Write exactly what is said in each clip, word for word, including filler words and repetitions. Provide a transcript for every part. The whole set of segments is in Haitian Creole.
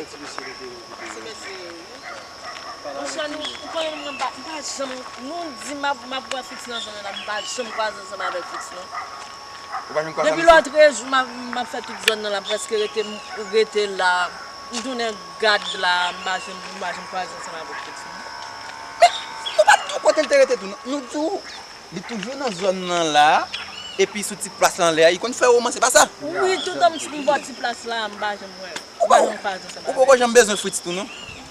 Ti mesye, wi. Monchè, nou, ou konnen mwen, m pa, m pa janm, nou di m ap, m ap wè Fritz nan zòn nan, m pa janm kwaze ansanm avèk Fritz, non. Ou pa janm kwaze avèk Fritz? Depi lòtrejou, m ap, m ap fè tout zòn nan la, m prèske rete, rete la. M tounen gad la, m pa janm, m pa janm kwaze ansanm avèk Fritz, non. Men, nou pa t di w kote l te rete tou, non. Nou di w Li toujou nan zòn nan la, epi sou ti plas la anlè a, li konn fè womans, se pa sa? Wi, toutan m, m bò ti plas la, m pa janm wè. Ou pa, ou poko janm bezwen Fritz tou, non?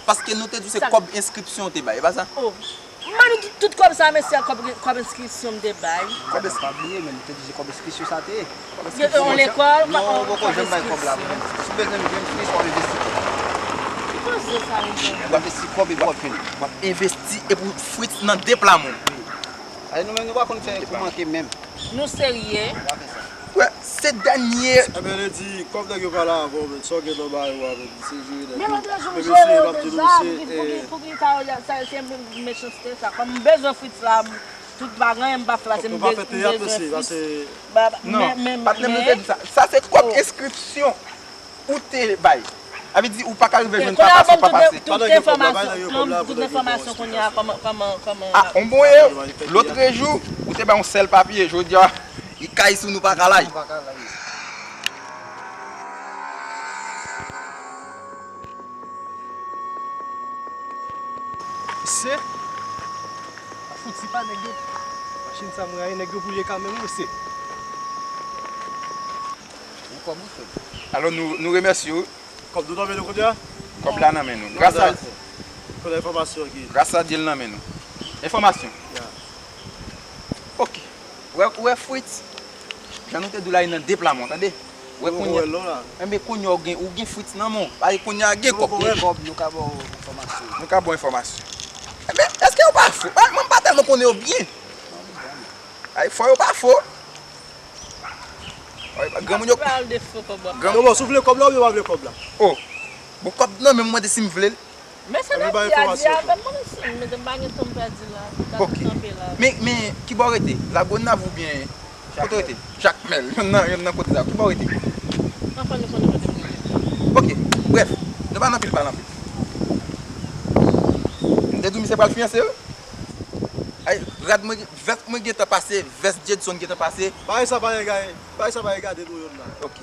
Paske nou te di w se kòb enskripsyon w te bay, e pa sa? Oh. M ban nou tout, tout kòb sa, mesye, kòb, kòb enskripsyon m te bay. Kòb enskripsyon. Pa bliye, men nou te di se kòb enskripsyon sa te ye. Kòb enskripsyon. Yo te yon lekòl, non, ou poko janm bay kòb la pou mwen. Si w bezwen jwenn Fritz, w ap envesti kòb. Ki koze sa, Rizon? W ap envesti kòb epi w ap jwenn. W ap envesti epi Fritz nan de pla moun. Wi. Ay, nou menm nou pa konn fè pou manke menm. Nou serye. Wè, se dènye. Ebyen, li di, kòb nèg yo pale avè w, men sa w gentan ba yo a, men se jere nèg yo. Men lòt jou m jere yo deja, pouki, pouki sa yo, sa se mechanste sa. Kòm m bezwen Fritz la, tout bagay m pa fè la, se m bezwen Fritz. Non, patnè m, nou te di sa. Sa se kòb enskripsyon. Ou te bay. Sa vle di ou pa ka rive jwenn papa si w pa pase. Tout enfòmasyon, tout enfòmasyon kounye a, kòman, kòman, kòman. Ah, on bon ye, lòtrejou, ou te bay yon sèl papye, jodi a, li kay sou nou pa ka lay. Mesye, a fouti pa nèg yo. Machin sa m rayi, nèg yo boule kanmenm, mesye. Ou kòb ou sòt. Alò, nou, nou remèsye w. Kòb nou nan men nou kounye a? Kòb la nan men nou. Gras a, kote enfòmasyon ki? Gras a Dye l nan men nou. Enfòmasyon. Ya. Ok. Wè, wè Fritz. Jan nou te di w la, li nan de pla men w, tande? Wè kounye a. Enben kounye a ou gen, ou gen Fritz nan men w. Pale kounye a gen kòb. Gen kòb, nou ka ba w enfòmasyon. Nou ka ba w enfòmasyon. Enben, èske yo pa fo? Mwen, mwen pa tèlman konnen yo byen. Ay, fò yo pa fo. Granmoun yo. Granmoun, si w vle kòb la oubyen w pa vle kòb la? Oh. Bon, kòb nan men m, mande si m vle l. Men se nèg ki a di avè m, mwen menm si m mete m pa gen tan m pèdi la. Ok. Men, men, ki bò w rete? Lagonav oubyen kote w rete? Jakmèl. Yonn nan, yonn nan kote sa. Ki bò w rete? Anfen, nou konnen kote m rete. Ok. Brèf, nou pa nan pil pale anpil. M te di w misye pral fiyanse wi. Ay, rad mwen, vès mwen gentan pase, vès Jedson gentan pase. Bagay sa pa regade, bagay sa pa regade nou yonn la. Ok.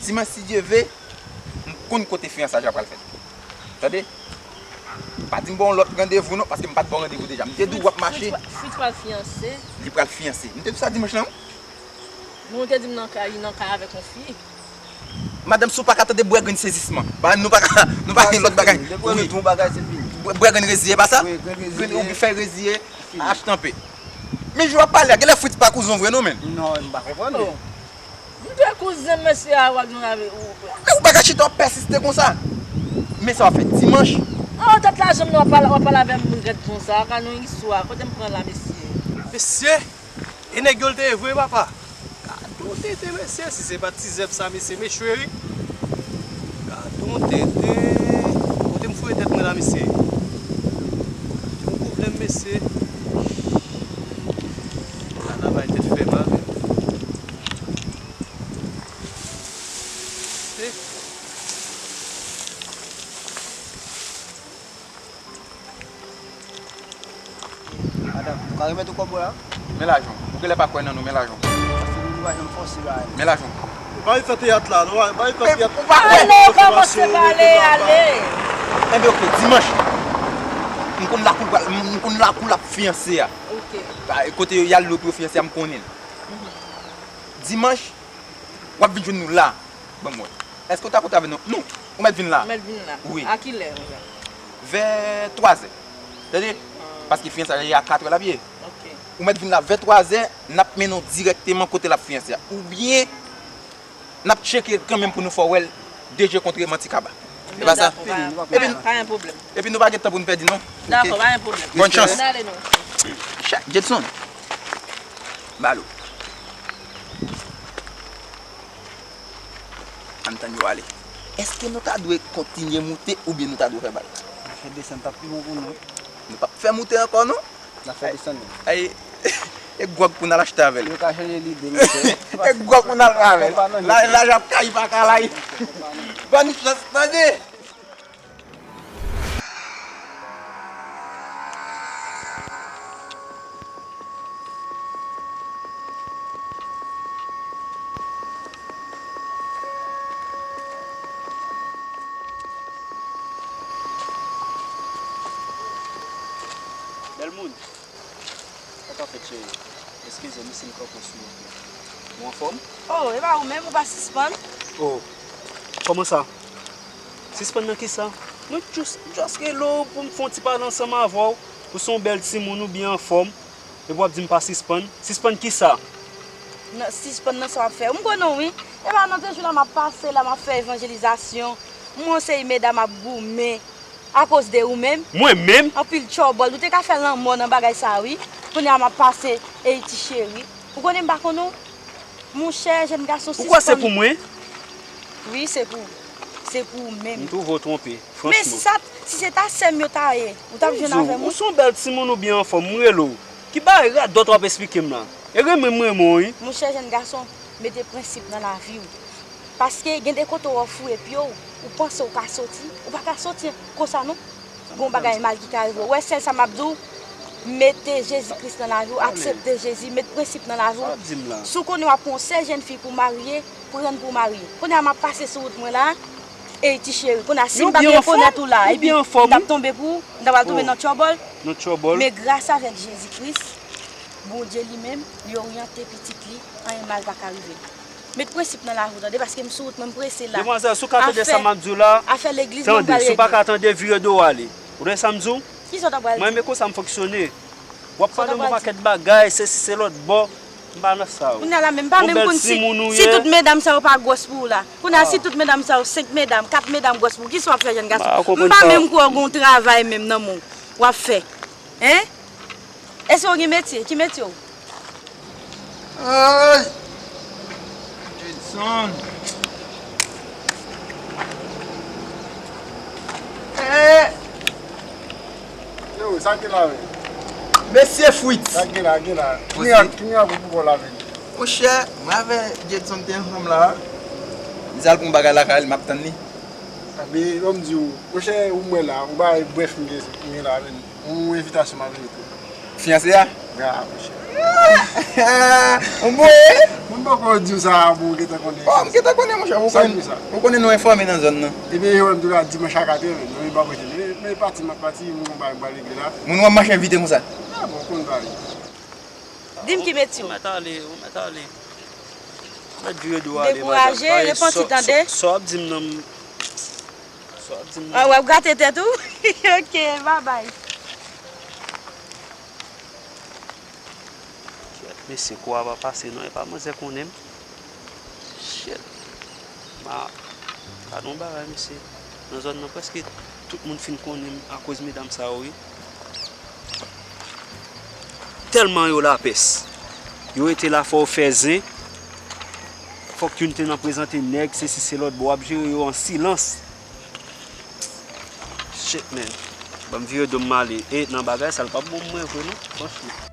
Dimanch, si Dye ve, m konn kote fiyansaj la pral fèt. Tande? Pa di m ba w yon lòt randevou non, paske m pa t ba w randevou deja. M te di w w ap mache. Fritz pral fiyanse. Li pral fiyanse. M te di w sa dimanch lan wi. Men w te di m nan kay, li nan kay avèk yon fi. Madanm, si w pa ka tande bwè grenn sezisman. Ba, nou pa ka, nou pa gen lòt bagay. Wi. Bwè, bwè grenn reziye, pa sa? Wi, grenn reziye. Grenn ou fè reziye, ach tanpe. Men jan w ap pale a, genlè Fritz pa kouzen w vre non, menn. Non, m pa konprann ou. M te kouzen mesye a, w ap jwenn avè ou. Men ou pa ka chita w ap pèsiste konsa. Men sa w ap fè dimanch. An tèt lajan m nan, w ap pale, w ap pale avè m rèd konsa. Ka nan istwa, kote m pran la, mesye? Mesye, e nèg yo l te ye vre, papa. Yon tenten, mesye, si se pa ti zèb sa, mesye, me cheri. Gade yon tenten. Kote m foure tèt mwen la, mesye? Yon pwoblèm, mesye. Ala bay tèt fè mal, men. Eh. Madanm, ou ka remèt ou kòb ou la? Men lajan w. Ou genlè pa kwè nan nou, men lajan w. Paske nou pa janm fòse bagay. Men lajan w. Pa vin fè teyat la, non, pa vin fè teyat. Ou pa kwè? Ale, kòmanse pale, ale. Enben, oke, dimanch. M konn lakou, m konn lakou l ap fiyanse a. Oke. Kote y al lwe pou yo fiyanse a, m konnen l. Dimanch, w ap vin jwenn nou la. Ban m wè. Èske w dakò avè nou? Non. Ou mèt vin la. Ou mèt vin la. Wi. A kilè, menm? Vè twazè. Tande? Paske fiyansaj la, a katrè l ap ye. Ok. Ou mèt vin la vè twazè, n ap mennen w dirèkteman kote l ap fiyanse a. Oubyen, n ap tcheke l kanmenm pou nou fè w wè l de je kontre manti kaba. E pa sa? Dakò, pa, pa, pa gen pwoblèm. Epi nou pa gen tan pou nou pèdi, non. Dakò, pa gen pwoblèm. Bòn chans. N ale, non. Chak, Jetson. Balo. Ann tann yo ale. Èske nou ta dwe kontinye moute oubyen nou ta dwe fè bal? N a fè desann t ap pi bon pou nou. Nou p ap fè moute ankò, non? N a fè desann, wi. Ay, e gwòg pou n al achte avè l. Yo ka chanje lide, mesye. E gwòg pou n al avè l. Konpa nan la, lajan ap kayi pa kalay. Ban nou chans, tande! Bèl moun. Sa k ap fèt, cheri? Eskize m si m kanpe w sou yon pwen. Ou anfòm? Oh, e pa ou menm, ou pa sispann? Oh, kòman sa? Sispann nan kisa? Mwen just, just rele w pou m fè yon ti pale ansanm avè w. Ou se yon bèl timoun, ou byen anfòm. Epi w ap di m pa sispann. Sispann kisa? Nan, sispann nan sa w ap fè. M konnen w, wi. E pa nan de jou la m ap pase la, m ap fè evanjelizasyon. M wè yon seri medam ap goumen. Akoz de ou menm? Mwen menm? Anpil tchòbòl. Ou te ka fè lanmò nan bagay sa a, wi. Kounye a m ap pase, Eyiti cheri. Ou konnen m pa konnen w? Monchè, jèn gason, sispann. Ou kwè se pou mwen? Wi, se pou, se pou ou menm. M twouve w twonpe, franchman. Men si sa, si se ta sè m yo ta ye, ou t ap jwenn avè m, wi. Ou se yon bèl timoun, ou byen anfòm, m rele w. Ki bagay radòt w ap esplike m la? E renmen m renmen w, wi. Monchè, jèn gason, mete prensip nan lavi w. Paske gen de kote w ap foure pye w, ou panse w ka soti, ou pa ka soti konsa non. Gon bagay mal ki ka rive w. Ou wè sèl sa m ap di w, mete Jezi Kris nan lavi w, aksepte Jezi, met prensip nan lavi w. Si w konnen w ap pran yon sèl jèn fi pou w marye, pran l pou w marye. Kounye a m ap pase sou wout mwen la, Eyiti cheri. Kounye a si m pa t rekonèt ou la, epi m t ap tonbe pou ou, m ta pral tonbe nan tchòbòl. Nan tchòbòl. Men gras avèk Jezi Kris, Bondye li menm, li oryante pitit li, anyen mal pa ka rive l. Met prensip nan lavi w tande, paske m sou wout mwen, m prese la. Demwazèl, si w ka tande sa m ap di w la, afè legliz mwen pral regle. Si w pa ka tande, vire do w ale. Ou tande sa m di w? Kisa w ta pral di? Mwen menm e konsa m fonksyone. W ap pale m yon pakèt bagay, se si se lòt bò. M pa nan sa, wi. Kounye a la menm, m pa menm konn si, si tout medam sa yo pa gwòs pou ou la. Kounye a si tout medam sa yo, senk medam, kat medam gwòs pou ou, kisa w ap fè jèn gason? M pa menm kwè w gen yon travay menm nan men w w ap fè. Hein? Èske w gen metye? Ki metye w? Ay! Edson! Eh! Yo, sa ki la, wi? Mesye Fritz! Sa ki la, ki la? Ki miracle, ki miracle pou bò lavi? Monchè, mwen avè Jedson te ansanm la. Li al pran bagay lakay li, m ap tann li. Abi, ban m di w, monchè, ou m wè la, ou bay brèf m gen, m gen la, vini. Yon envitasyon m ap vini tou. Fiyanse a? Ya, monchè. Ou bon, e? Mwen poko di w sa pou w gentan konnen. Bon, m gentan konnen, monchè. Ou konnen, ou konnen nou enfòme nan zòn nan. Ebyen, yo, m tou la dimanch a katrè, men, men, pa prete. Men, men pati, m ap pati, mwen gon bagay m pral regle la. Moun wè m mache envite konsa. A, bon, konn bagay. Di m ki metye w. Ou mèt ale, ou mèt ale. Ou mèt vire do w ale, madanm. Dekouraje, repanti, tande. Sa w ap di m nan, m Sa w ap di m nan? Ah, w ap grate tèt ou? Ok, babay. Kyèt, mesye, kou a pa pase non, e pa manzè konnen m. Shit. Ma, gade yon bagay, mesye. Nan zòn nan, prèske tout moun fin konnen m akoz medam sa yo, wi. Tèlman yo lapès. Yo rete la, fò yo fè zen. Fòk youn te nan prezante nèg, se si se lòt bò, w ap jere yo an silans. Shit, man. Ban m vire do m ale. E nan bagay sa, l p ap bon pou mwen vre, non. Franchman.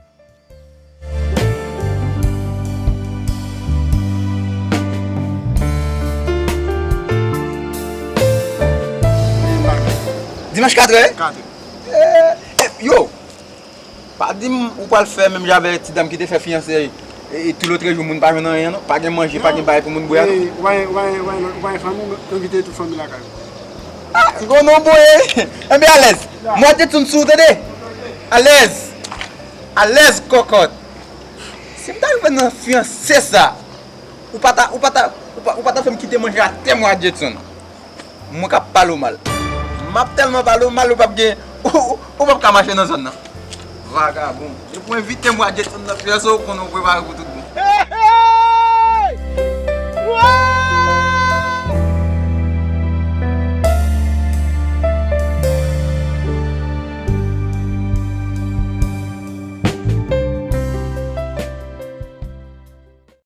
Dimanch katrè? Katrè. Eh, eh, yo! Pa di m ou pral fè menm jan avèk ti dam ki te fè fiyanse e, e tou lòt jou moun pa jwenn anyen non. Pa gen manje, pa gen bagay pou moun bwè a non. Wè, wè, wè, wè, wè fanmi, envite tout fanmi lakay ou. Ah, gwo non boye. Enben alèz. Mwa Jetson sou tande. Alèz. Alèz kòkòt. Si m ta rive nan fiyanse sa, ou pa ta, ou pa ta, ou pa, ou pa ta fè m kite manje atè mwa Jetson. Mwen k ap pale w mal. M ap tèlman pale w mal, ou p ap gen, ou, ou, ou p ap ka mache nan zòn nan. Vagabon. Depi w envite mwa Jetson nan fiyanse, ou konnen w prepare pou tout bon.